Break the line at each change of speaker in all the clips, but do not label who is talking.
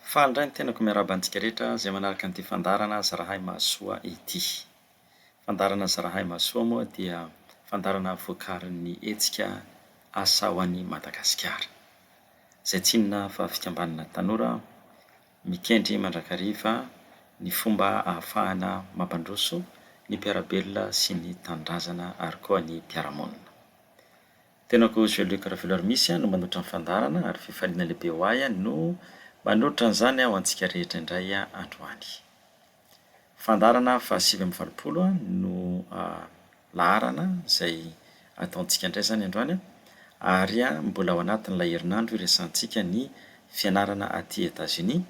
Faly indray ny tenako miarahaba antsika rehetra izay manaraka an'ity fandaharana Zarahay Mahasoa ity. Fandaharana Zarahay Mahasoa moa dia fandaharana voakarin'ny hetsika Asa ho an'i Madagasikara. Izay tsy inona fa fikambanana tanora mikendry mandrakariva ny fomba ahafahana mampandroso ny mpiara-belona sy ny tanindrazana ary koa ny mpiara-monina. Tenako Jean Luc Raveloarimisy no manolotra ny fandaharana ary fifaliana lehibe ho ahy no manolotra an'izany ho antsika rehetra indray androany. Fandaharana faha 89 no laharana izay ataontsika indray izany androany ary mbola ao anatin'ilay herinandro iresahantsika ny fianarana aty Etazonia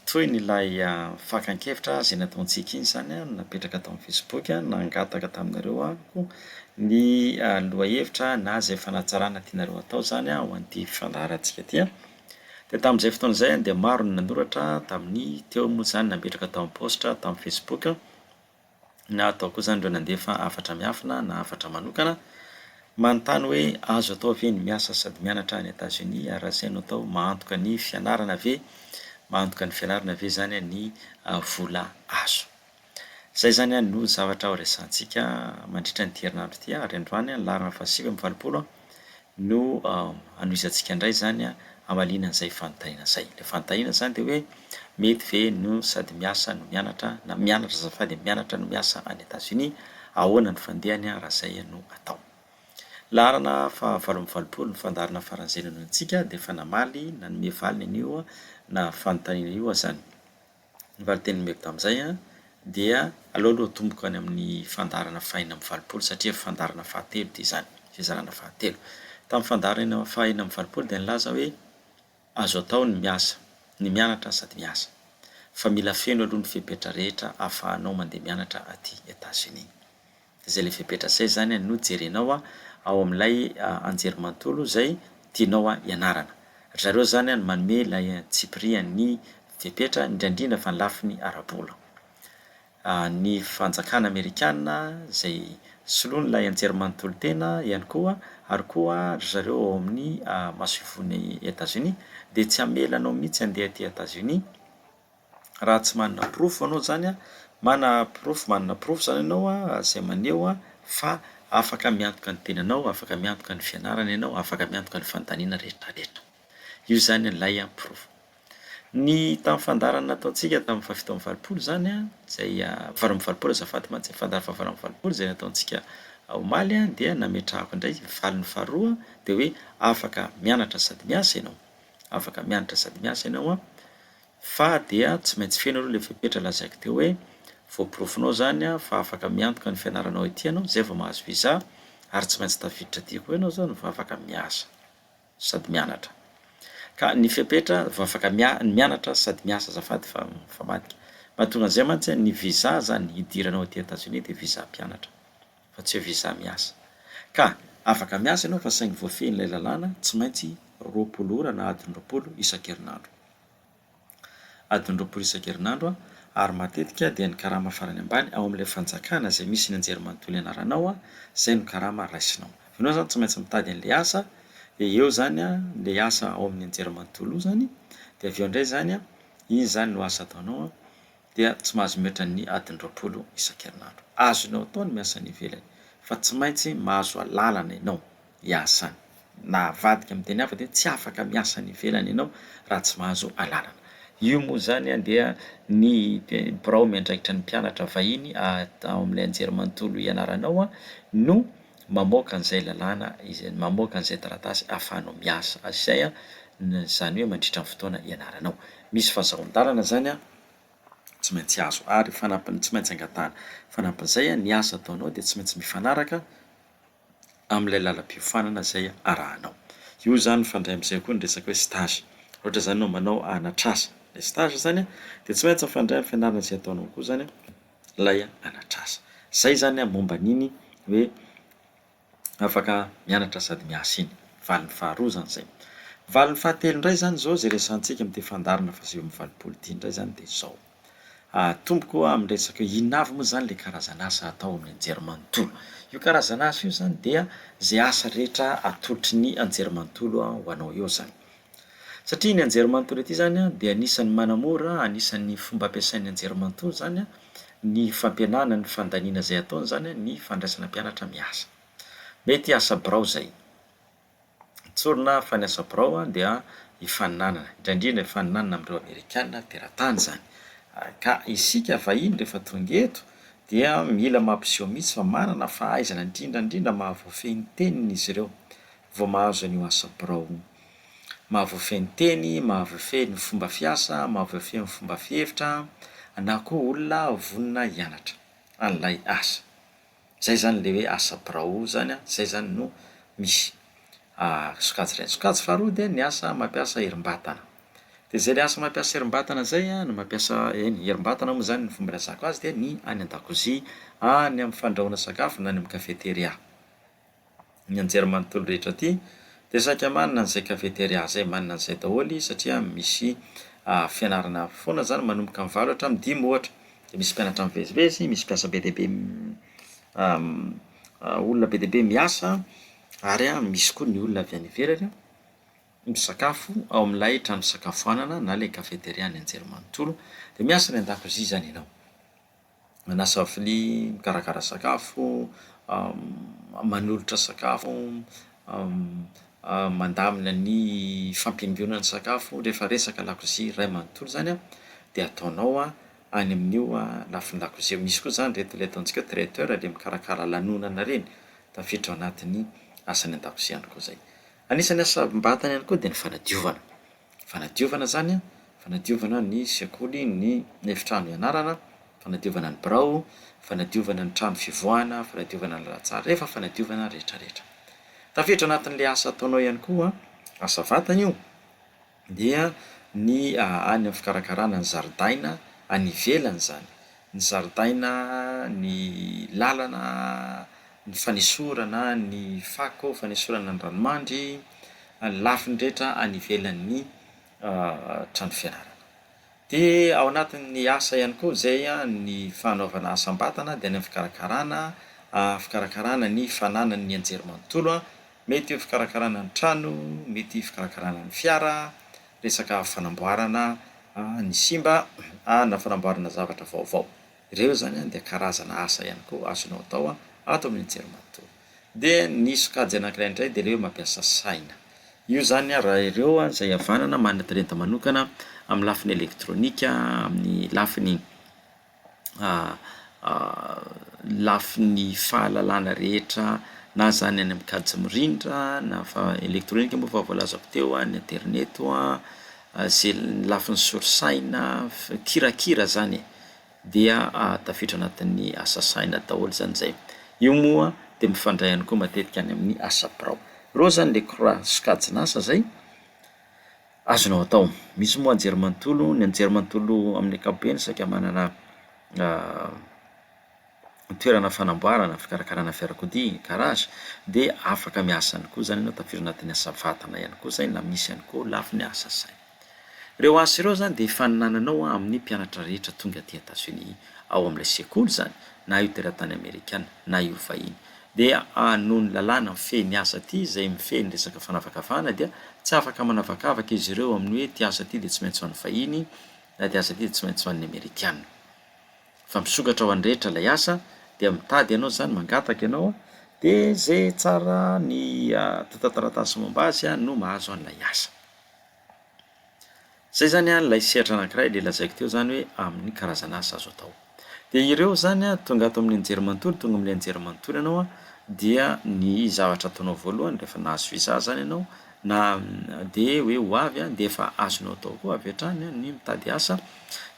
Toy ny ilay fakan-kevitra izay nataontsika iny izany, napetraka tao amin'ny Facebook, nangataka taminareo aho ny lohahevitra na izay fanatsarana tianareo atao izany ho an'ity fandaharantsika ity. Dia tamin'izay fotoana izay dia maro ny nanoratra tamin'ny, teo moa izany nametraka tao amin'ny paositra tamin'ny Facebook. na atao koa izany ireo nandefa hafatra miafina na hafatra manokana, manontany hoe azo atao ve ny miasa sady mianatra any Etazonia ary raha izay no atao mahantoka ny fianarana ve, mahantoka ny fianarana ve izany ny vola azo. Izay izany no zavatra ho resahantsika mandritra an'ity herinandro ity ary androany laharana faha 89 no hanohizantsika indray izany hamaliana an'izay fanontaniana izay. Ilay fanontaniana izany dia hoe mety ve no sady miasa no mianatra na mianatra azafady mianatra no miasa any Etazonia, ahoana ny fandehany raha izay no atao. Laharana faha 88 ny fandaharana faran'izay nanohintsika dia efa namaly nanome valiny an'io na fanontaniana io azany. Ny valinteny nomeko tamin'izay dia aleo aloha atomboko any amin'ny fandaharana faha 86 satria fandaharana fahatelo ity izany, fizarana fahatelo. Tamin'ny fandaharana faha 86 dia nilaza hoe azo atao ny miasa, ny mianatra sady miasa. Fa mila feno aloha ny fepetra rehetra ahafahanao mandeha mianatra aty Etats-Unis. Izay ilay fepetra izay izany no jerenao ao amin'ilay anjerimanontolo izay tianao hianarana. Ry zareo izany no manome ilay antsipirihan'ny fepetra, indrindra indrindra fa ny lafiny ara-bola. Ny fanjakana amerikana izay soloin'ilay anjerimanontolo tena ihany koa ary koa ry zareo ao amin'ny masoivohon'i Etazonia dia tsy hamela anao mihitsy handeha aty Etazonia Raha tsy manana porofo anao zany an, mana porofo, manana porofo zany ianao an, izay maneho fa afaka miantoka ny tenanao, afaka miantoka ny fianarana ianao, afaka miantoka ny fanontaniana rehetra rehetra. Io zany ilay porofo. Ny tamin'ny fandaharana nataontsika tamin'ny faha 87 zany an, izay 88 azafady mantsy, fandaharana faha 88 izay nataontsika omaly an, dia nametrahako indray valiny faharoa dia hoe afaka mianatra sady miasa ianao, afaka mianatra sady miasa ianao an, Fa dia tsy maintsy feno aloha ilay fepetra lazaiko teo hoe voaporofonao izany fa afaka miantoka ny fianaranao ety ianao izay vao mahazo visa ary tsy maintsy tafiditra aty koa ianao izany vao afaka miasa sady mianatra. Ka ny fepetra vao afaka mianatra sady miasa azafady fa mifamadika. Mahatonga an'izay mantsy ny visa izany hidiranao aty Etazonia dia visa mpianatra fa tsy hoe visa miasa. Ka afaka miasa ianao fa saingy voafehin'ilay lalàna tsy maintsy 20 ora na adiny 20 isan-kerinandro. Adiny 20 isan-kerinandro ary matetika dia ny karama farany ambany ao amin'ilay fanjakana izay misy ny anjerimanontolo ianaranao izay no karama raisinao. Ianao izany tsy maintsy mitady an'ilay asa dia eo izany ilay asa ao amin'ny anjerimanontolo io izany dia avy eo indray izany iny izany no asa ataonao dia tsy mahazo mihoatra ny adiny 20 isan-kerinandro. Azonao atao ny miasa any ivelany fa tsy maintsy mahazo alalana ianao. hiasa any. Na avadika amin'ny teny hafa dia tsy afaka miasa any ivelany ianao raha tsy mahazo alalana. Io moa izany dia ny birao miandraikitra ny mpianatra vahiny ao amin'ilay anjerimanontolo ianaranao no mamoaka an'izay lalàna izay, mamoaka an'izay taratasy ahafahanao miasa izay, izany hoe mandritra ny fotoana ianaranao. Misy fahazahoan-dalana izany tsy maintsy azo ary fanampiny tsy maintsy angatahana. Fanampin'izay ny asa ataonao dia tsy maintsy mifanaraka amin'ilay lalam-piofanana izay arahanao. Io izany mifandray amin'izay koa ny resaka hoe stage. Raha ohatra izany ianao manao anatr'asa, ilay stage izany dia tsy maintsy mifandray amin'ny fianarana izay ataonao koa izany ilay anatr'asa. Izay izany momba an'iny hoe afaka mianatra sady miasa iny. Valiny faharoa izany izay. Valiny fahatelo indray izany izao izay resahantsika amin'ity fandaharana faha 89 ity indray izany dia izao. Tompoko amin'ny resaka hoe inona avy moa izany ilay karazan'asa atao amin'ny anjerimanontolo. Io karazan'asa io izany dia izay asa rehetra atolotry ny anjerimanontolo ho anao eo izany. Satria ny anjerimanontolo ity izany dia anisan'ny manamora, anisan'ny fomba ampiasain'ny anjerimanontolo izany ny fampihenana ny fandaniana izay ataony izany ny fandraisana mpianatra miasa. Mety asa birao izay. Tsorina fa ny asa birao dia ifaninanana, indrindra indrindra ifaninanana amin'ireo amerikana teratany izany. Ka isika vahiny rehefa tonga eto dia mila mampiseho mihitsy fa manana fahaizana indrindra indrindra mahavoafehy ny teniny izy ireo vao mahazo an'io asa birao io. Mahavoafehy ny teny, mahavoafehy ny fomba fiasa, mahavoafehy ny fomba fihevitra na koa olona vonona hianatra an'ilay asa. Zay zany le hoe asa birao zany an, zay zany no misy sokajy iray. Sokajy faharoa dia ny asa mampiasa herim-batana. Dia zay le asa mampiasa herim-batana zay an, no mampiasa, eny herim-batana moa zany ny fomba ilazako azy dia ny any an-dakozia, any amin'ny fandrahoana sakafo na any amin'ny cafeteria. ny anjerimanontolo rehetra aty dia saika manana an'izay cafeteria izay, manana an'izay daholo satria misy fianarana foana zany manomboka amin'ny valo hatramin'ny dimy ohatra, dia misy mpianatra mivezivezy, misy mpiasa be dia be olona be dia be miasa ary misy koa ny olona avy any ivelany misakafo ao amin'ilay trano fisakafoanana na ilay cafeteria ny anjerimanontolo, dia miasa any an-dakozia zany ianao. Manasa vilia, mikarakara sakafo, manolotra sakafo, mandamina ny fampihaingoana ny sakafo, rehefa resaka lakozia iray manontolo izany dia ataonao any amin'io lafiny lakozia io. Misy koa izany ireto ilay ataontsika hoe traiteur ilay mikarakara lanonana ireny, tafiditra ao anatin'ny asany an-dakozia ihany koa izay. Anisan'ny asa mbatana ihany koa dia ny fanadiovana. Fanadiovana izany an, fanadiovana ny sekoly, ny efitrano ianarana, fanadiovana ny birao, fanadiovana ny trano fivoahana, fanadiovana ny lalantsara, rehefa fanadiovana rehetra rehetra. Tafiditra anatin'ilay asa ataonao ihany koa, asa vatana io, dia ny any amin'ny fikarakarana ny zaridaina any ivelany izany, ny zaridaina, ny lalana, ny fanesorana ny fako, fanesorana ny ranomandry, ny lafiny rehetra any ivelan'ny trano fianarana. Dia ao anatin'ny asa ihany koa izay ny fanaovana asam-batana dia any amin'ny fikarakarana fikarakarana ny fananan'ny anjerimanontolo, mety ho fikarakarana ny trano, mety fikarakarana ny fiara, resaka fanamboarana ny simba na fanamboarana zavatra vaovao. Ireo izany dia karazana asa ihany koa azonao atao ato amin'ny anjerimanontolo. Dia ny sokajy anankiray indray dia ilay hoe mampiasa saina. Io izany raha ireo izay havanana manana talenta manokana amin'ny lafiny elektronika, amin'ny lafiny lafiny fahalalana rehetra na izany any amin'ny kajy mirindra na fa elektronika moa efa voalazako teo, ny aterineto, izay ny lafiny solosaina, kirakira izany e. dia tafiditra anatin'ny asa saina daholo zany zay. Io moa dia mifandray ihany koa matetika any amin'ny asa birao. Ireo zany le kora sokajin'asa zay azonao atao. Misy moa anjerimanontolo, ny anjerimanontolo amin'ny ankapobeny saika manana toerana fanamboarana, fikarakarana fiarakodia, garage, dia afaka miasa ihany koa zany ianao, tafiditra anatin'ny asa vatana ihany koa zay na misy ihany koa lafiny asa saina. Ireo asa ireo izany dia ifaninananao amin'ny mpianatra rehetra tonga aty Etazonia ao amin'ilay sekoly izany, na io teratany amerikana na io vahiny. Dia noho ny lalàna mifehy ny asa aty izay mifehy ny resaka fanavakavahana dia tsy afaka manavakavaka izy ireo amin'ny hoe ity asa ity dia tsy maintsy ho an'ny vahiny na ity asa ity dia tsy maintsy ho an'ny amerikana. Fa misokatra ho an'ny rehetra ilay asa dia mitady ianao izany, mangataka ianao dia izay tsara ny antontan-taratasy momba azy no mahazo an'ilay asa. Zay zany an ilay sehatra anankiray le lazaiko teo zany hoe amin'ny karazana asa azo atao. Dia ireo zany an tonga ato amin'ny anjerimanontolo, tonga amin'ilay anjerimanontolo ianao an, dia ny zavatra ataonao voalohany rehefa nahazo visa zany ianao na dia hoe ho avy an, dia efa azonao atao koa avy hatrany an ny mitady asa.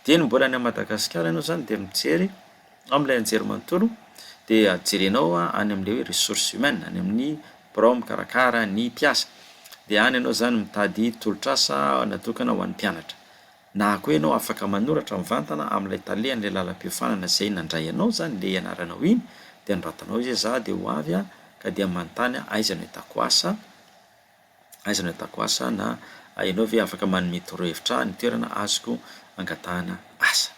Dieny mbola any Madagasikara ianao zany dia mijery amin'ilay anjerimanontolo dia jerenao any amin'ilay hoe ressources humaines, any amin'ny birao mikarakara ny mpiasa. Dia any ianao izany mitady tolotr'asa natokana ho an'ny mpianatra. Na koa ianao afaka manoratra mivantana amin'ilay talehan'ilay lalam-piofanana izay nandray anao izany, ilay ianaranao iny, dia anoratanao izy hoe za dia ho avy ka dia manontany aiza no ahitako asa. Aiza no ahitako asa na ianao ve afaka manome torohevitra ahy ny toerana azoko angatahana asa?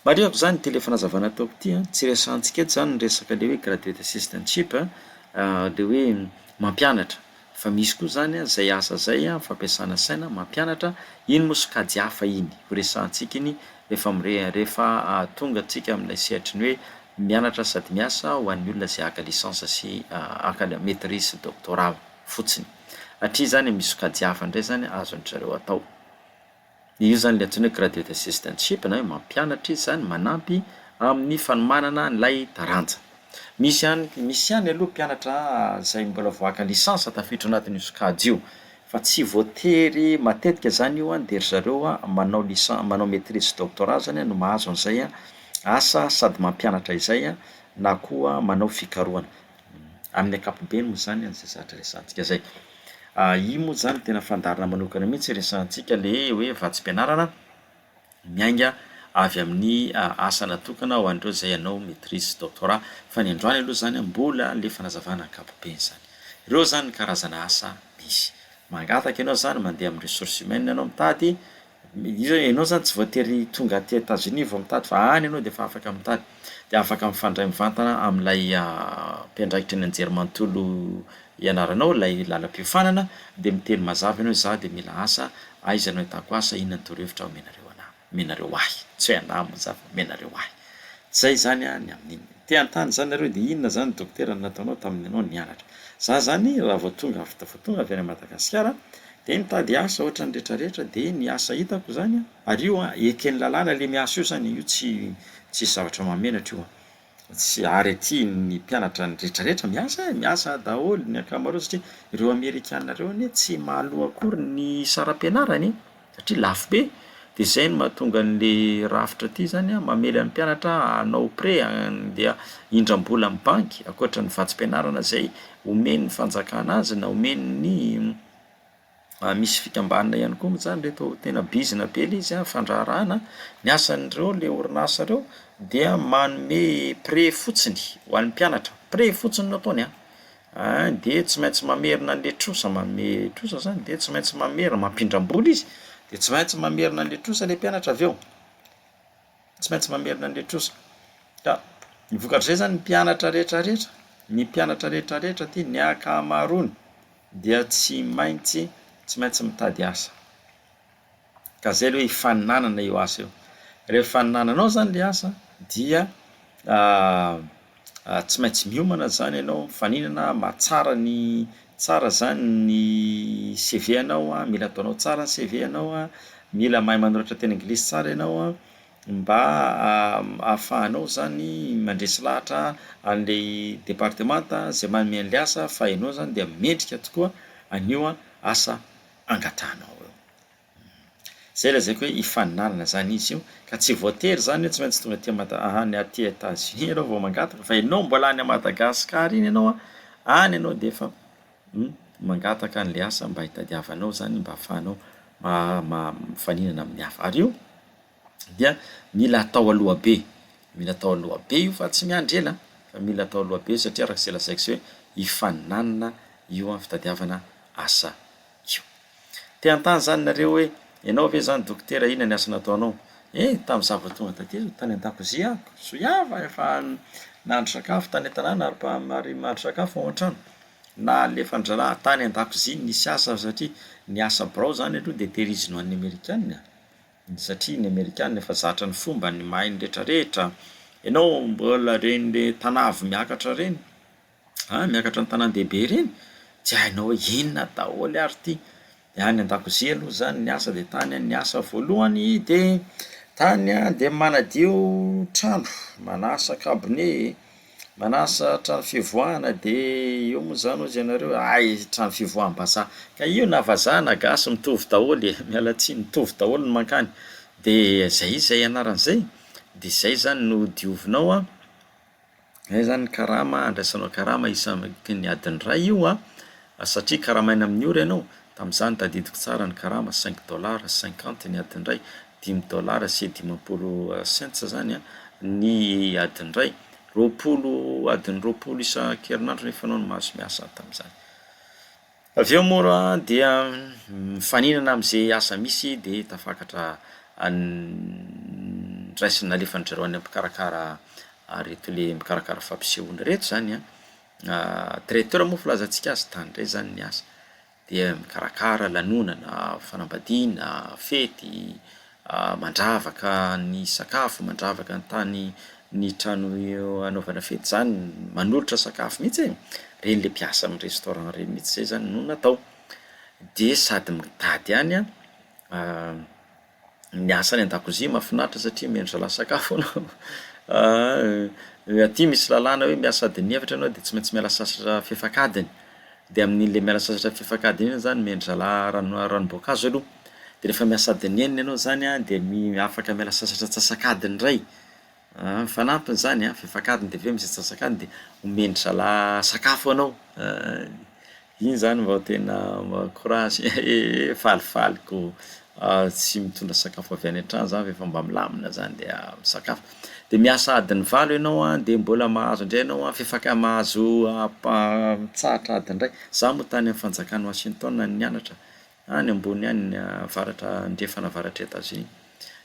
Marihako izany ity le fanazavana ataoko ity an, tsy resahantsika eto izany ny resaka le hoe graduate assistantship le hoe mampianatra. Fa misy koa zany zay asa zay fampiasana saina mampianatra, iny moa sokajy hafa iny, ho resahantsika iny rehefa mire- rehefa tonga tsika amin'ilay sehatry ny hoe mianatra sady miasa ho an'ny olona izay haka licence sy haka maitrise sy doctorat fotsiny. Satria zany misy sokajy hafa indray zany azon-dry zareo atao. Io izany ilay antsoina hoe graduate assistantship na hoe mampianatra izy izany, manampy amin'ny fanomanana an'ilay taranja. Misy ihany misy ihany aloha mpianatra izay mbola vao haka licence tafiditra ao anatin'io sokajy io fa tsy voatery matetika izany io an dia ry zareo manao licence manao maitrise sy doctorat izany no mahazo an'izay asa sady mampianatra izay na koa manao fikarohana. Amin'ny ankapobeny moa izany izay zavatra resahantsika izay. Io moa izany tena fandaharana manokana mihitsy resahantsika le hoe vatsim-pianarana miainga avy amin'ny asa natokana ho an'ireo izay hanao maitrise sy doctorat. Fa ny androany aloha izany mbola le fanazavana ankapobeny izany. Ireo izany ny karazana asa misy. Mangataka ianao izany mandeha amin'ny ressources humaines ianao mitady Io zany ianao zany tsy voatery tonga aty Etazonia vao mitady fa any ianao dia efa afaka mitady, dia afaka mifandray mivantana amin'ilay mpiandraikitra ny anjerimanontolo ianaranao ilay lalam-piofanana dia miteny mazava ianao hoe za dia mila asa, aiza no ahitako asa, inona ny torohevitra omenareo anah, omenareo ahy, tsy hoe anah moa zany fa omenareo ahy. Zay zany ny amin'iny. Te hanontany zany nareo de inona zany dokotera no nataonao tamin'ny ianao nianatra? Za zany raha vao tonga avy vao tonga avy any Madagasikara de nitady asa ohatran'ny retraretra de ny asa hitako zany an, ary io an eken'ny lalàna le miasa io zany io tsy tsisy zavatra mahamenatra io an, tsy ary aty ny mpianatra ny retraretra miasa e, miasa daholo ny ankamaroany satria ireo amerikana ireo anie tsy mahaloa akory ny saram-pianarana e. satria lafo be, de zay no mahatonga an'le rafitra aty zany an, mamela ny mpianatra hanao prêt dia hindram-bola amin'ny banky ankoatra ny vatsim-pianarana zay omen'ny fanjakana azy na omen'ny misy fikambanana ihany koa moa zany reto tena bizina be le izy an, fandraharahana, ny asan'ireo le orinasa reo dia manome prêt fotsiny ho an'ny mpianatra, prêt fotsiny no ataony an. Ein de tsy maintsy mamerina an'le trosa, manome trosa zany de tsy maintsy mamerina, mampindram-bola izy de tsy maintsy mamerina an'le trosa le mpianatra avy eo, tsy maintsy mamerina an'le trosa, ka ny vokatr'izay zany ny mpianatra rehetrarehetra, ny mpianatra rehetrarehetra aty ny ankamaroany dia tsy maintsy tsy maintsy mitady asa. Ka zay aloha ifaninanana io asa io. Rehefa ifaninananao zany le asa dia tsy maintsy miomana zany ianao, mifaninana, mahatsara ny tsara zany ny CV anao an, mila ataonao tsara ny CV anao an, mila mahay manoratra teny anglisy tsara ianao an, mba ahafahanao zany mandresy lahatra an'ilay departemanta zay manome an'le asa fa ianao zany dia mendrika tokoa an'io asa angatahanao eo. Zay lazaiko hoe ifaninanana zany izy io ka tsy voatery zany hoe tsy maintsy tonga aty Mada- any aty Etats Unis ianao vao mangataka fa ianao mbola any Madagascar iny ianao an, any ianao de efa mangataka an'le asa mba hitadiavanao zany mba ahafahanao ma- ma- mifaninana amin'ny hafa ary io dia mila atao aloha be, mila atao aloha be io fa tsy miandry ela fa mila atao aloha be satria araka izay lazaiko izay hoe ifaninanana io an fitadiavana asa io. Te hanontany zany nareo hoe ianao ve zany dokotera inona ny asa nataonao? Eh tamin'izaho vao tonga taty zao tany an-dakozia aho, soiava efa nahandro sakafo tany an-tanàna ary mpa- ary mahandro sakafo ao an-trano. Nalefan-drahalahy tany an-dakozia nisy asa satria ny asa birao zany aloha dia tehirizina ho an'ny amerikana satria ny amerikana efa zatra ny fombany, mahay ny retraretra. Ianao mbola reny le tanavy miakatra reny. Ah, miakatra ny tanàn-dehibe ireny, tsy hainao hoe inona daholo ary ity. Dia any an-dakozia aloha izany ny asa dia tany ny asa voalohany dia tany dia manadio trano, manasa kabone, manasa trano fivoahana dia eo moa izany hozy ianareo, hay trano fivoaham-bazaha. Ka io na vazaha na gasy mitovy daholo e, miala tsiny, mitovy daholo ny mankany. Dia izay izay anaran'izay, dia izay izany no diovinao an. Zay zany ny karama andraisanao karama isaky ny adiny iray io an, satria karamaina amin'ny ora ianao, tamin'izany tadidiko tsara ny karama cinq dollars cinquante ny adiny iray, dimy dollars sy 50 cents zany an ny adiny iray, 20 adiny 20 isan-kerinandro nefa ianao no mahazo miasa tamin'izany. Avy eo moa dia mifaninana amin'izay asa misy dia tafakatra raisina nalefan-dry zareo any amin'ny mpikarakara ireto le mikarakara fampisehoana ireto zany an, traiteur moa filazantsika azy, tany indray zany ny asa. Dia mikarakara lanonana, fanambadiana, fety, mandravaka ny sakafo, mandravaka ny tany, ny trano anaovana fety izany, manolotra sakafo mihitsy e! Ireny le mpiasa amin'ny restaurant ireny mihitsy izay zany no natao. Dia sady mitady ihany an, Ny asa any an-dakozia mahafinaritra satria omendry zalahy sakafo anao. Aty misy lalàna hoe miasa adiny efatra ianao dia tsy maintsy miala sasatra fefak'adiny, dia amin'iny le miala sasatra fefak'adiny iny zany omendry zalahy rano ranom-boankazo aloha, de rehefa miasa adiny enina ianao zany an de mi- afaka miala sasatra antsasak'adiny indray, fanampiny zany an, fefak'adiny de avy eo misy antsasak'adiny de omen-dry zalahy sakafo anao, iny zany vao tena courage e, falifaly ko tsy mitondra sakafo avy any an-trano zany fa efa mba milamina zany de misakafo. De miasa adiny valo ianao an de mbola mahazo indray ianao an fefaka- mahazo mitsahatra adiny iray, za moa tany amin'ny fanjakan'i Washington no nianatra, any ambony any avaratra andrefana avaratr'i Etats-Unis,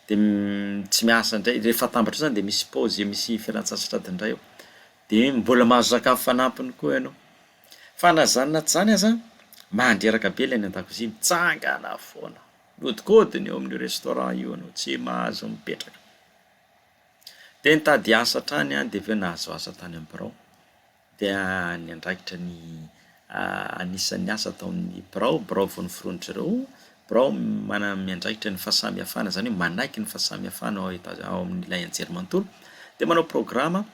de tsy miasa indray, rehefa atambatra eo zany de misy pause misy fialan-tsasatra adiny iray eo, de mbola mahazo sakafo fanampiny koa ianao. Fa na zany na tsy zany aza, mandreraka be le any an-dakozia, mitsangana foana, mihodinkodina eo amin'io restaurant io ianao, tsy mahazo mipetraka. De nitady asa hatrany aho de avy eo nahazo asa tany amin'ny birao, dia niandraikitra ny anisan'ny asa tao amin'ny birao, birao vao noforonin-dry zareo, birao mana- miandraikitra ny fahasamihafana zany hoe manaiky ny fahasamihafana ao Etats- ao amin'ilay anjerimanontolo, dia manao programa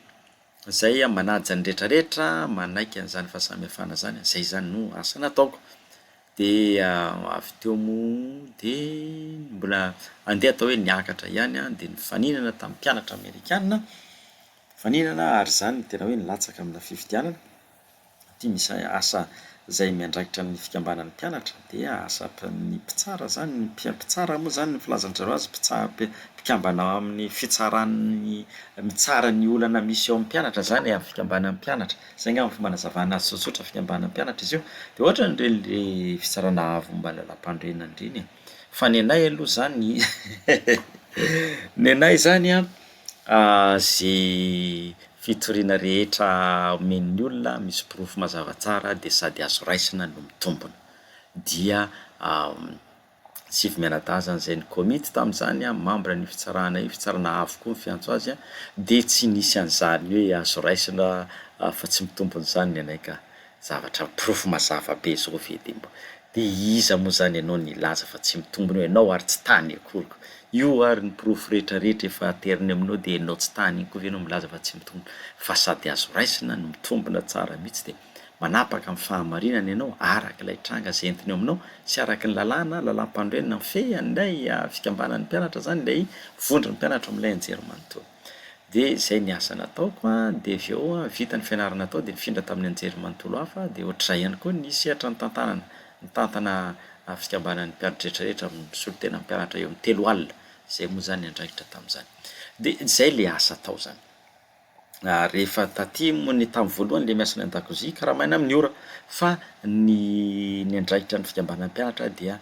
izay manaja ny retraretra, manaiky an'izany fahasamihafana zany, zay zany no asa nataoko. Dia avy teo moa dia mbola andeha atao hoe niakatra ihany aho dia nifaninana tamin'ny mpianatra amerikana, nifaninana ary izany no tena hoe nilatsaka amina fifidianana, ity misy asa izay miandraikitra ny fikambanan'ny mpianatra dia asa ny mpitsara izany, ny mpitsara moa izany ny filazan-dry zareo azy, mpitsara, mpikambana ao amin'ny fitsaran'ny mitsara ny olana misy eo amin'ny mpianatra izany e, amin'ny fikambanan'ny mpianatra. Zay angamba fomba anazavana azy tsotsotra, fikambanan'ny mpianatra izy io, de ohatran'ireny le fitsarana avo momba ny lalam-panorenana ireny e, fa ny anay aloha zany ny anay zany an ze fitoriana rehetra omen'ny olona misy porofo mazava tsara de sady azo raisina no mitombina, dia Sivy mianadahy zany izay ni-commit tamin'izany an, membre an'io fitsarana io, fitsarana avo koa ny fiantso azy an, dia tsy nisy an'izany hoe azo raisina fa tsy mitombina izany ny anay ka. Zavatra porofo mazava be zao ve dia mba, dia iza moa zany ianao nilaza fa tsy mitombina io, ianao ary tsy tany akory ko, io ary ny porofo rehetra rehetra efa ateriny aminao dia ianao tsy tany iny koa ve ianao milaza fa tsy mitombina, fa sady azo raisina no mitombina tsara mihitsy dia. Manapaka amin'ny fahamarinana ianao araka ilay tranga izay entiny eo aminao sy araka ny lalàna, lalàm-panorenana mifehy an'ilay fikambanan'ny mpianatra izany, ilay vondron'ny mpianatra ao amin'ilay anjerimanontolo. Dia izay ny asa nataoko an, dia avy eo an, vita ny fianarana tao dia nifindra tamin'ny anjerimanontolo hafa, dia ohatr'izay ihany koa ny sehatra nitantanana, nitantana fikambanan'ny mpianatra rehetra rehetra, misolo tena mpianatra eo amin'ny 30, izay moa izany ny andraikitra tamin'izany. Dia izay ilay asa atao izany. Rehefa taty moa ny tamin'ny voalohany le miasa any an-dakozia karamaina amin'ny ora fa ny ny andraikitra ny fikambanan'ny mpianatra dia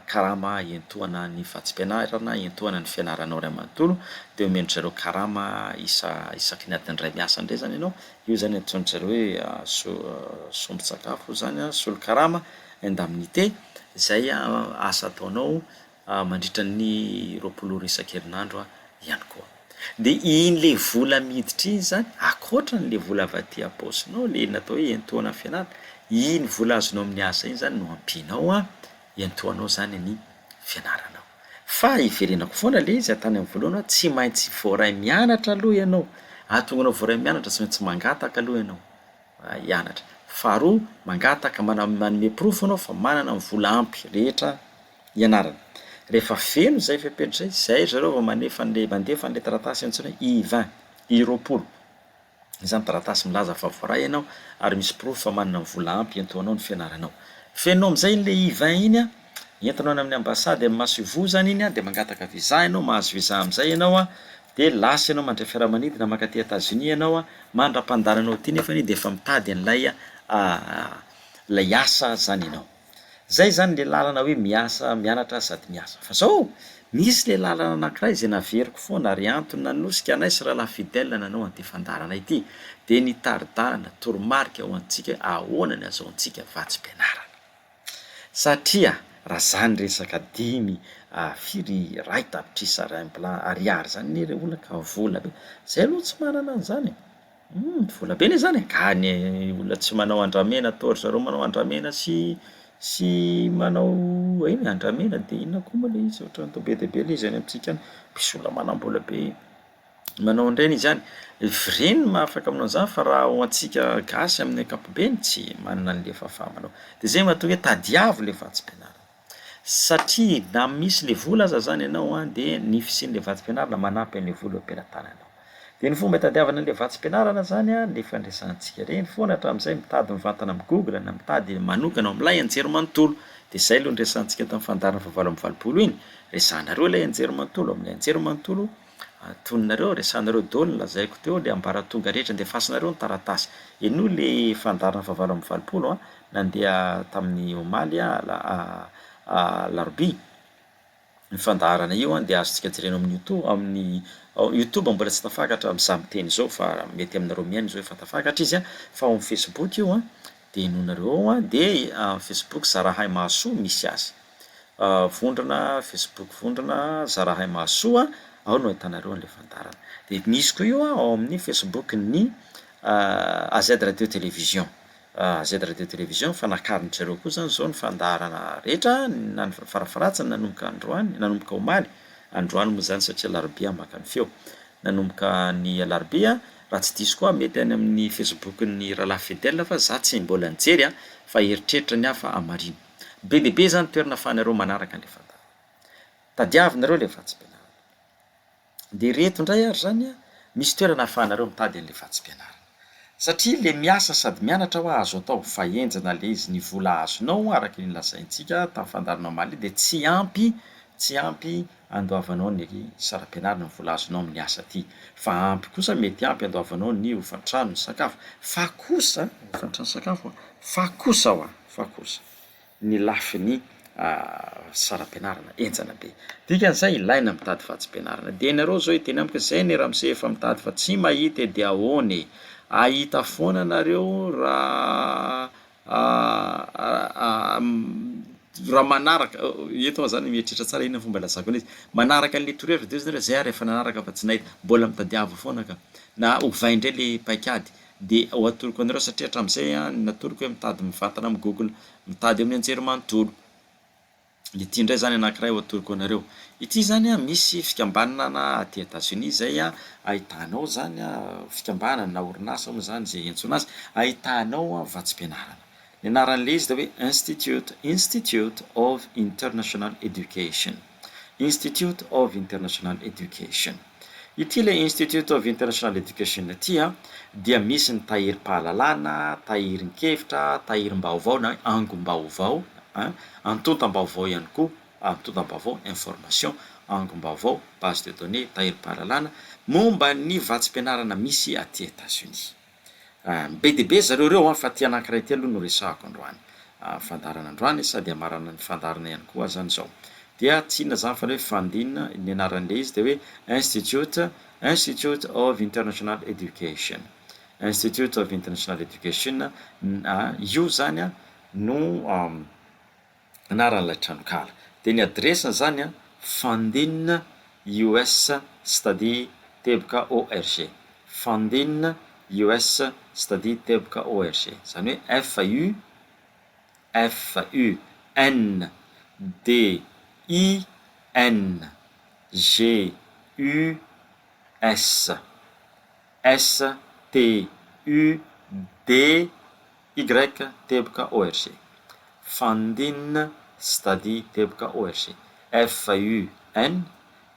karama iantohana ny vatsim-pianarana, iantohana ny fianaranao iray manontolo de omen-dry zareo karama isa- isaky ny adiny iray miasa indray zany ianao, io zany antsoin-dry zareo hoe so- sombin-tsakafo zany an, solon-karama, indemnité, izay asa ataonao mandritra ny 20 ora isan-kerinandro ihany koa. Dia iny le vola miditra iny zany, ankoatran' le vola avy aty am-paosinao, le natao hoe iantohana ny fianarana, iny vola azonao amin'ny asa iny zany no ampianao an, iantohanao zany ny fianaranao. Fa iverenako foana le izy tany amin'ny voalohany hoe tsy maintsy voaray mianatra aloha ianao, ahatonga anao voaray mianatra tsy maintsy mangataka aloha ianao hianatra. Faharoa, mangataka manome porofo ianao fa manana ny vola ampy rehetra ianarana. Rehefa feno izay fepetra izay, izay ry zareo vao manefa an'ilay mandefa an'ilay taratasy antsoina hoe I vingt, I 20. Izany taratasy milaza fa voaray ianao ary misy porofo fa manana ny vola ampy iantohanao ny fianaranao. Fenonao amin'izay iny ilay I vingt iny an, entinao any amin'ny ambasady amin'ny masoivoho izany iny an, dia mangataka visa ianao, mahazo visa amin'izay ianao an, dia lasa ianao mandray fiaramanidina mankaty Etazonia ianao an, mandra-pandalanao aty nefany dia efa mitady an'ilay ilay asa izany ianao. Zay zany le lalana hoe miasa, mianatra sady miasa. Fa zao, misy le lalana anakiray izay naveriko foana ary antony nanosika anay sy rahalahy Fidèle nanao an'ity fandaharana ity, dia ny tari-dalana, toromarika ho antsika hoe ahoana ny azahoantsika vatsim-pianarana. Satria raha zany resaka dimy firy iray tapitrisa ariary zany anie re olona ka vola be. Zay aloha tsy manana an'izany e. Humm vola be anie zany e! Ka ny olona tsy manao andramena toa ry zareo manao andramena sy sy manao eny andramena de inona koa moa le izy ohatran'ny toa be dia be le izy any amintsika any, misy olona manam-bola be manao an'ireny izy any, ireny no mahafaka manao an'izany fa raha ho antsika gasy amin'ny ankapobeny tsy manana an'le fahafaha-manao, de zay mahatonga hoe tadiavo le vatsim-pianarana satria na misy le vola aza zany ianao an de ny fisian'le vatsim-pianarana manampy an'le vola eo am-pelatananao. Dia ny fomba itadiavana an'ilay vatsim-pianarana izany an, ilay fandresantsika ireny foana hatramin'izay, mitady mivantana amin'ny Google na mitady manokana ao amin'ilay anjerimanontolo. Dia izay aloha no resahantsika tamin'ny fandaharana fahavalo amby 80 iny. Resahanareo ilay anjerimanontolo, ao amin'ilay anjerimanontolo atoninareo, resahanareo daholo ny lazaiko teo, ilay ambaratonga rehetra, andefasinareo ny taratasy. Henoy ilay fandaharana fahavalo amby 80 an, nandeha tamin'ny omaly alarobia. Io fandaharana io dia azontsika jerena ao amin'ny youtube amin'ny youtube mbola tsy tafakatra amin'izaho miteny izao fa mety aminareo mihaino izao efa tafakatra izy an, fa ao amin'ny facebook io an dia henoinareo ao an, dia amin'ny facebook Zarahay Mahasoa misy azy, vondrona facebook vondrona Zarahay Mahasoa ao no ahitanareo an'ilay fandaharana, dia misy koa io ao amin'ny facebook-n'ny AZ Radio Télévision. AZ Radio Télévision fa nakarin-dry zareo koa izany izao ny fandaharana rehetra na ny farafaharatsiny nanomboka androany, nanomboka omaly, androany moa izany satria alarobia maka ny feo, nanomboka ny alarobia, raha tsy diso koa mety any amin'ny Facebook-n'ny rahalahy Fidèle fa za tsy mbola nijery an, fa eritreritra ny ahy fa hamarino. Be dia be izany toerana afahanareo manaraka an'ilay fandaharana. Tadiavinareo ilay vatsim-pianarana. Dia ireto indray ary izany an, misy toerana ahafahanareo mitady an'ilay vatsim-pianarana. Satria ilay miasa sady mianatra hoa azo atao, fa henjana ilay izy, ny vola azonao araka ny lazaintsika tamin'ny fandaharana omaly iny dia tsy ampy, tsy ampy andoavanao ny saram-pianarana ny vola azonao amin'ny asa aty. Fa ampy kosa, mety ampy andoavanao ny hofan-trano, ny sakafo. Fa kosa, hofan-trano sakafo an, fa kosa hoa, fa kosa. ny lafiny saram-pianarana henjana be. Dikan'izay ilaina mitady vatsim-pianarana. Dia ianareo izao hiteny amiko hoe zay anie ramose efa mitady fa tsy mahita e, dia ahoana e? Hahita foana nareo raha raha manaraka, eto aho zany mieritreritra tsara inona fomba ilazako an'izy, manaraka an'le torohevitra dia hozy nareo zay ary efa nanaraka fa tsy nahita, mbola mitadiava foana ka, na ovay indray le paikady. Dia ho atoroko anareo satria hatramin'izay an, ny natoroko hoe mitady mivantana amin'ny google, mitady amin'ny anjerimanontolo. Ity indray izany anankiray ho atoroko anareo. Ity izany an, misy fikambanana aty Etazonia izay an, ahitanao izany an, fikambanana na orinasa moa izany izay iantsoana azy, ahitanao vatsim-pianarana. Ny anaran'ilay izy dia hoe Institute, Institute of International Education. Institute of International Education. Ity ilay Institute of International Education ity dia misy ny tahirim-pahalalana, tahirin-kevitra, tahirim-baovao na angom-baovao, antontam-baovao ihany koa, antontam-baovao, information, angom-baovao, base de données, tahirim-pahalalana, momba ny vatsim-pianarana misy aty Etazonia. Be dia be zareo ireo an, fa ity anankiray ity aloha no resahako androany. Fandaharana androany sady hamarana ny fandaharana ihany koa azany izao. Dia tsy inona izany fa ny hoe Fundin, ny anaran'ilay izy dia hoe Institute, Institute of International Education. Institute of International Education, io izany an no anaran'ilay tranonkala. Dia ny adiresiny izany an, Fundin US Study teboka org, Fundin US Study teboka org, izany hoe F U F U N D I N G U S S T U D Y teboka org, Fundin Study teboka org, F U N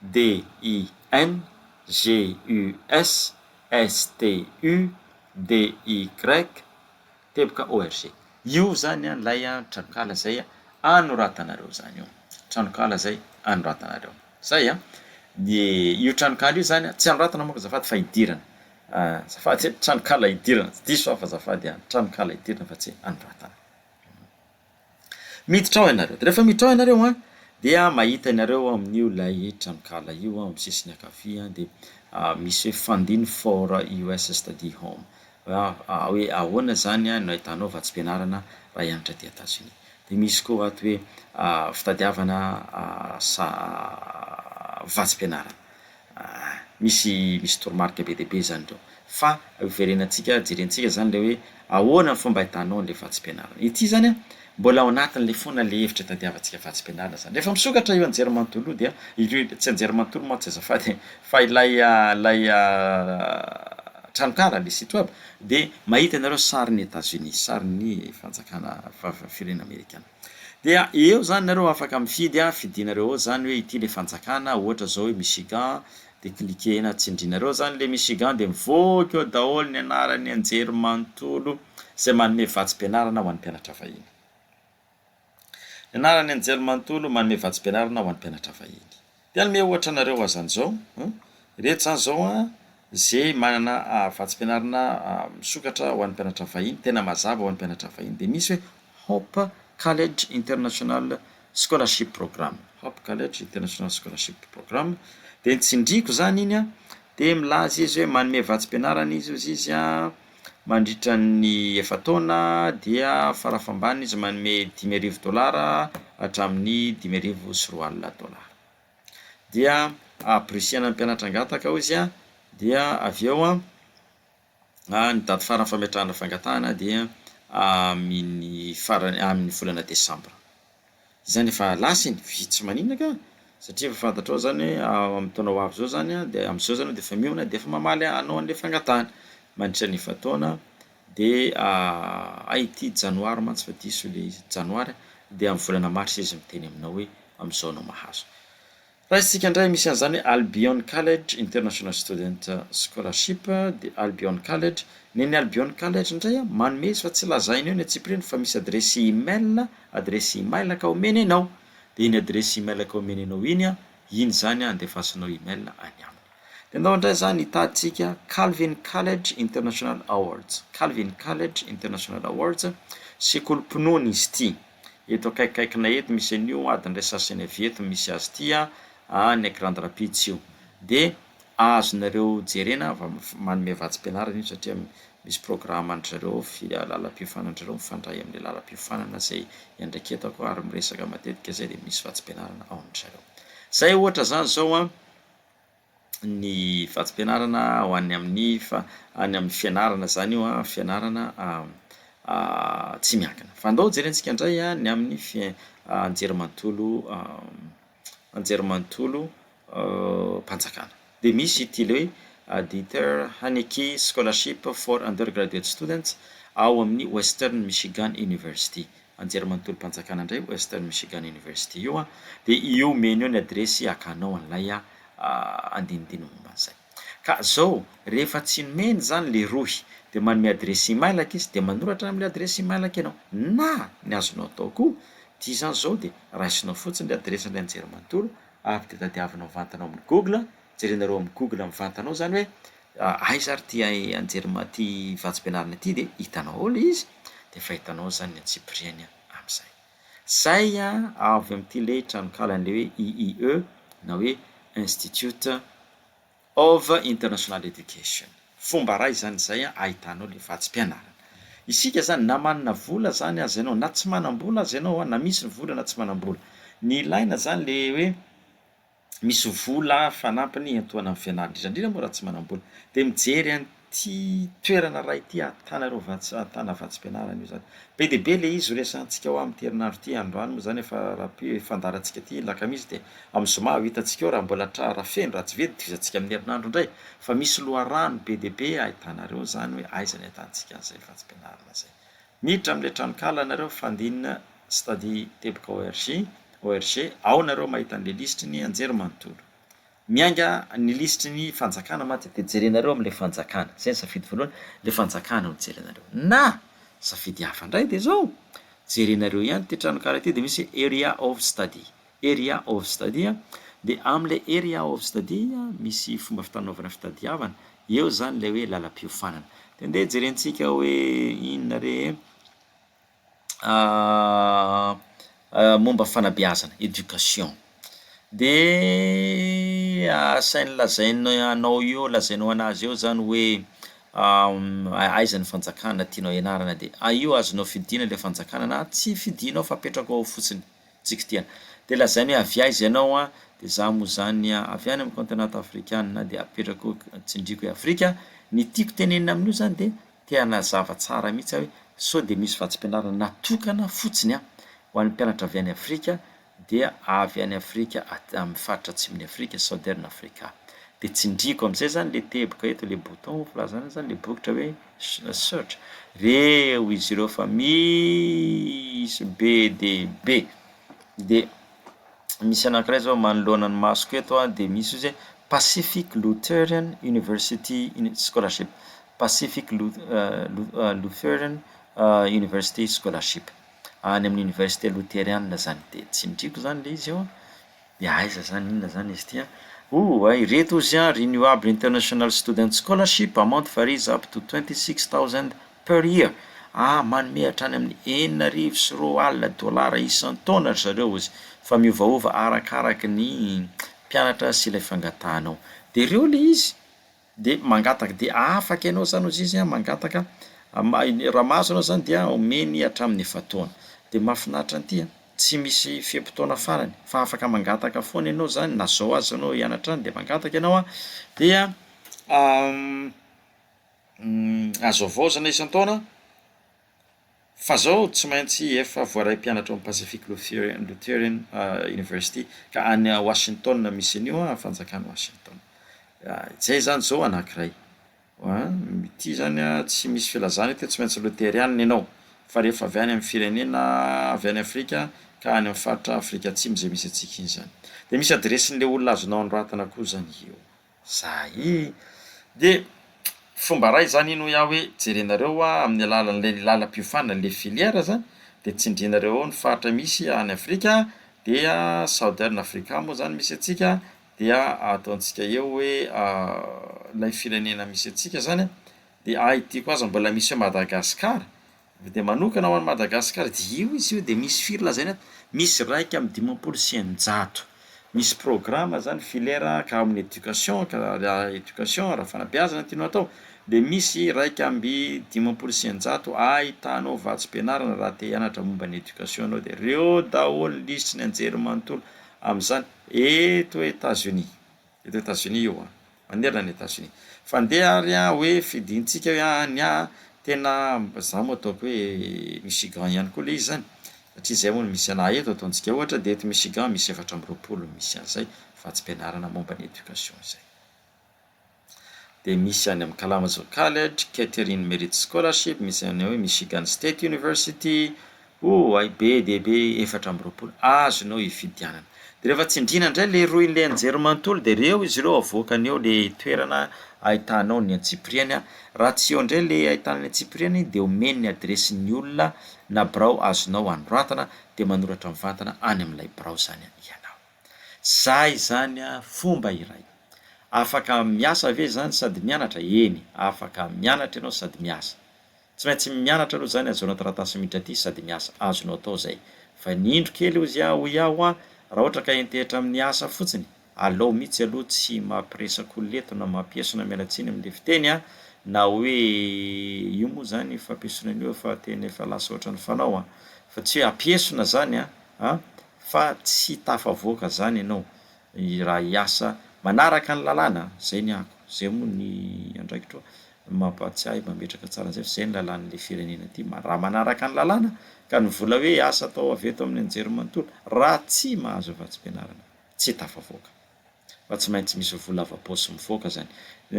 D I N G U S S T U D Y teboka org. Io zany an ilay tranonkala izay anoratanareo zany io, tranonkala izay anoratanareo. Zay an! Dia io tranonkala io zany an, tsy anoratana manko azafady fa idirana. Azafady e, tranonkala idirana, tsy diso aho fa azafady an, tranonkala idirana fa tsy anoratana. Miditra ao ianareo, dia rehefa miditra ao ianareo an, dia mahita ianareo amin'io ilay tranonkala io ao amin'ny sisiny ankavia dia misy hoe funding for US study home, hoe ahoana izany no ahitanao vatsim-pianarana raha hianatra aty Etazonia. Dia misy koa ato hoe fitadiavana sa vatsim-pianarana. Misy misy toromarika be dia be izany ireo. Fa hiverenantsika jerentsika izany ilay hoe ahoana ny fomba ahitanao an'ilay vatsim-pianarana. Ity izany an, mbola ao anatin'ilay foana ilay hevitra itadiavantsika vatsim-pianarana izany. Rehefa misokatra io anjerimanontolo io dia, ireo tsy anjerimanontolo mantsy azafady e, fa ilay ilay tranonkala, ilay site web, dia mahita ianareo sarin'i Etats-Unis, sarin'ny fanjakana firenena amerikana. Dia eo zany nareo afaka mifidy a, fidinareo ao zany hoe ity le fanjakana, ohatra zao hoe Michigan, de cliquer-na tsindrinareo zany le Michigan de mivoaka eo daholo ny anaran'ny anjery manontolo izay manome vatsim-pianarana ho an'ny mpianatra vahiny. Ny anaran'ny anjery manontolo manome vatsim-pianarana ho an'ny mpianatra vahiny. Dia hanome ohatra anareo aho zany zao an, ireto zany zao an, ze manana vatsim-pianarana misokatra ho an'ny mpianatra vahiny, tena mazava ho an'ny mpianatra vahiny, dia misy hoe Hope College International Scholarship Program, Hope College International Scholarship Program, dia tsindriko zany iny an, dia milaza izy hoe manome vatsim-pianarana izy hozy izy an, mandritra ny efa-taona dia farafambaniny izy manome 5000 dolara hatramin'ny 2005 dolara. Dia ampirisihana ny mpianatra hangataka hoy izy an, dia avy eo an, ny daty farany fametrahana fangatahana dia amin'ny farany amin'ny volana desambra. Izany efa lasa iny, vy tsy maninona ka, satria efa fantatrao zany hoe amin'ny taona ho avy zao zany an, de amin'izao zany de efa miomana de efa mamaly anao an'le fangatahana mandritra ny efa-taona de hay ity janoary mantsy fa diso le izy, janoary de amin'ny volana marsa izy miteny aminao hoe amin'izao anao mahazo. Raisintsika indray misy an'izany hoe Albion College International Student Scholarship dia Albion College, ny an'ny Albion College indray an, manome izy fa tsy lazainy eo ny antsipiriany fa misy adiresy email, adiresy emailaka omeny anao, dia iny adiresy emailaka omeny anao iny an, iny izany an andefasanao email any aminy. Dia andao indray izany hitaditsika Calvin College International Awards, Calvin College International Awards, sekolim-pinoana izy ity. Eto akaikikaikinay eto misy an'io, adiny iray sasany avy eto misy azy ity an, any Grand Rapids io. Dia azonareo jerena fa manome vatsim-pianarana io satria misy programme-ndry zareo, lalam-piofanan-dry zareo mifandray amin'ilay lalam-piofanana izay iandraiketako ary miresaka matetika izay dia misy vatsim-pianarana ao amin-dry zareo. Izay ohatra izany izao an. ny vatsim-pianarana ho an'ny amin'ny fa any amin'ny fianarana zany io an, fianarana tsy miankina. Fa andao jerentsika indray an ny amin'ny fi- anjerimanontolo anjerimanontolo mpanjakana. Dia misy ity le hoe Dieter Hanneke Scholarship for Undergraduate Students ao amin'ny Western Michigan University. Anjerimanontolom-panjakana indray Western Michigan University io an, dia io omeny eo ny adiresy hakanao an'ilay andinindininy momba an'izay. Ka zao, rehefa tsy nomeny zany le rohy dia manome adiresy emailaka izy dia manoratra amin'ilay adiresy emailaka ianao, na ny azonao atao koa, ity zany zao dia raisinao fotsiny le adiresin'ilay anjerimanontolo avy dia tadiavinao mivantana ao amin'ny google, jerenareo amin'ny google mivantana ao zany hoe aiza ary ity anjerima ity vatsim-pianarana ity dia hitanao ao ilay izy dia efa hitanao zany ny antsipiriany amin'izay. Zay avy amin'ity ilay tranonkalan'ilay hoe IIE na hoe Institute of International Education. Fomba iray zany izay ahitanao ilay vatsim-pianarana. Isika zany na manana vola zany aza ianao na tsy manam-bola aza ianao na misy ny vola na tsy manam-bola, ny ilaina zany le hoe misy vola fanampiny iantohana amin'ny fianarana, indrindra indrindra moa raha tsy manam-bola, dia mijery an'ity toerana iray ity ahitana ireo vatsy, ahitana vatsim-pianarana io zany. Be dia be ilay izy ho resahantsika ao amin'ity herinandro ity, androany moa zany efa raha fandaharantsika ity alakamisy dia amin'ny zoma ho hitantsika eo raha mbola tra, raha feno, raha tsy vita tohizantsika amin'ny herinandro indray, fa misy loharano be dia be ahitanareo izany hoe aiza ny ahitantsika an'izay vatsim-pianarana izay. Miditra amin'ilay tranonkala nareo Fandine study teboka org, org, ao nareo mahita an'ilay lisitry ny anjerimanontolo. Miainga ny lisitry ny fanjakana mantsy dia jerenareo amin'ilay fanjakana, izay ny safidy voalohany, ilay fanjakana no jerenareo. Na safidy hafa indray dia izao, jerenareo ihany ity tranonkala ity dia misy area of study, area of study dia amin'ilay area of study misy fomba fitanaovana fitadiavana, eo izany ilay hoe lalam-piofanana. Dia ndeha jerentsika hoe inona re e, momba fanabeazana, éducation. Dia asainy lazainy anao eo, lazainao an'azy eo izany hoe. Aiza ny fanjakana tianao hianarana dia io azonao fidiana ilay fanjakana na tsy fidianao fa apetrako ao fotsiny, tsy kitihana. Dia lazainy hoe avy aiza ianao an, dia za moa zany avy any amin'ny continent afrikana dia apetrako tsindriako hoe Afrika, ny tiako tenenina amin'io zany dia te hanazava tsara mihitsy aho hoe sao dia misy vatsim-pianarana natokana fotsiny an ho an'ny mpianatra avy any Afrika dia avy any Afrika amin'ny faritra atsimon'i Afrika, Southern Africa. Dia tsindriako amin'izay zany le teboka eto, le bouton filazana zany, le bokotra hoe search. Reo izy ireo fa misy be dia be. Dia misy anankiray zao manoloana ny masoko eto an, dia misy ozy hoe Pacific Lutheran University Scholarship, Pacific Lutheran University Scholarship. Any amin'ny oniversite loterianina zany de tsindriko zany le izy eo an, de aiza zany inona zany izy ity an, oay ireto ozy an renewable international student scholarship amount varies up to 26,000 per year, ah manome hatrany amin'ny 2600 dolara isan-taona ry zareo ozy fa miovaova arakaraky ny mpianatra sy ilay fangatahanao, de reo le izy. De mangataka de afaka ianao zany ozy izy an mangataka raha mahazo anao zany dia omeny hatramin'ny efa-taona. De mahafinaritra an'ity an, tsy misy fe-potoana farany fa afaka mangataka foana ianao zany na zao aza ianao hianatra any de mangataka ianao an, dia azo havaozina isan-taona. Fa zao tsy maintsy efa voaray mpianatra ao amin'ny Pacific Lutheran University ka any Washington misy an'io an, fanjakan'i Washington. Zay zany zao anankiray an, ity zany an tsy misy filazana eto hoe tsy maintsy loterianina ianao fa rehefa avy any amin'ny firenena avy any Afrika ka any amin'ny faritra Afrika Atsimo zay misy antsika iny zany. De misy adiresin'le olona azonao anoratana koa zany eo. Zay. De fomba ray zany iny hoy aho hoe jerenareo amin'ny alalan'ilay lalam-piofanana le filière zany de tsindrinareo ao ny faritra misy any Afrika dia Southern Africa moa zany misy antsika dia ataontsika eo hoe ilay firenena misy antsika zany de ah ity koa aza mbola misy hoe Madagascar Dia manokana ho an'i Madagasikara dia io izy io dia misy firy lazaina ato? Misy 651. Misy programa zany filière ka amin'ny éducation ka raha éducation raha fanabeazana tianao atao dia misy 651 ahitanao vatsim-pianarana raha te hianatra momba ny éducation ianao dia reo daholo ny lisitry ny anjerimanontolo amin'izany eto Etats-Unis. Eto Etazonia io an! Manerana an'i Etazonia. Fa ndeha ary an hoe fidintsika hoe an ny ahy tena za moa ataoko hoe Michigan ihany koa le izy zany satria zay moa no misy anah eto ataontsika ohatra de eto Michigan misy 24 misy an'izay vatsim-pianarana momba ny éducation izay. De misy any amin'ny Kalamazoo College, Kettering Merit Scholarship, misy any hoe Michigan State University, Oay be dia be 24 azonao ifidianana. Dia rehefa tsindriana indray le rohin'ilay anjerimanontolo dia reo izy ireo avoakany eo le toerana ahitanao ny antsipiriany a. Raha tsy eo indray le ahitana ny antsipiriany dia omeny ny adiresin'ny olona na birao azonao anoratana dia manoratra mivantana any amin'ilay birao izany ianao. Zay izany fomba iray. Afaka miasa ve izany sady mianatra? Eny, afaka mianatra ianao sady miasa. Tsy maintsy mianatra aloha zany azahoana taratasy miditra aty sady miasa azonao atao zay fa ny indro kely ozy aho hoy aho an raha ohatra ka entehitra amin'ny asa fotsiny alao mitsy aloha tsy mampiresaka olona eto na mampiesona miala tsiny amle fiteny an na hoe io moa zany fampiesonana io efa tena efa lasa ohatran'ny fanao an fa tsy hoe ampiesona zany an an fa tsy tafavoaka zany ianao raha hiasa manaraka ny lalàna zay ny ako zay moa ny andraikitro Mampahatsiahy mametraka tsara an'izay fa izay ny lalàn'ilay firenena ity, raha manaraka ny lalàna ka ny vola hoe asa atao avy eto amin'ny anjerimanontolo raha tsy mahazo vatsim-pianarana tsy tafavoaka fa tsy maintsy misy vola avy am-paosy mivoaka zany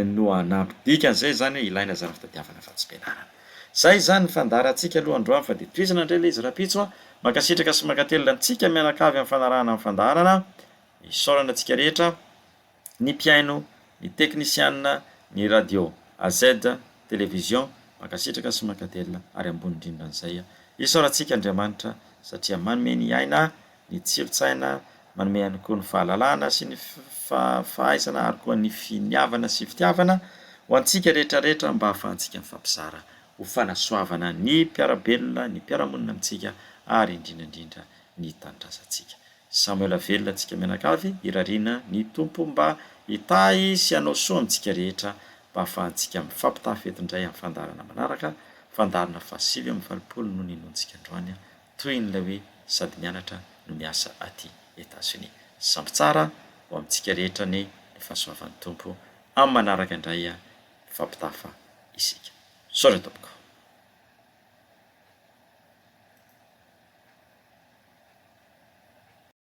no hanampy, dikan'izay zany hoe ilaina zany fitadiavana vatsim-pianarana. Zay izany ny fandaharantsika aloha androany fa dia tohizana indray ilay izy rahampitso an! Mankasitraka sy mankatelina antsika mianakavy amin'ny fanarahana ny fandaharana, isaorana antsika rehetra. ny mpihaino, ny teknisianina, ny radio AZ, television, mankasitraka sy mankatelina ary ambony indrindra an'izay isaorantsika Andriamanitra satria manome ny aina, ny tsiron-tsaina, manome ihany koa ny fahalalana sy ny fahaizana ary koa ny finiavana sy fitiavana ho antsika rehetra rehetra mba hahafahantsika mifampizara ho fanasoavana ny mpiara-belona, ny mpiara-monina amintsika ary indrindra indrindra ny tanindrazantsika. Samuel velona antsika mianakavy, irariana ny Tompo mba hitahy sy hanao soa amintsika rehetra mba. mba hahafahantsika mifampitafa eto indray amin'ny fandaharana manaraka, fandaharana faha 89 no ninoantsika androany, tohin'ilay hoe sady mianatra no miasa aty Etazonia. Samby tsara ho amintsika rehetra anie ny fahasoavan'ny Tompo, amin'ny manaraka indray mifampitafa isika. Misaotra tompoko.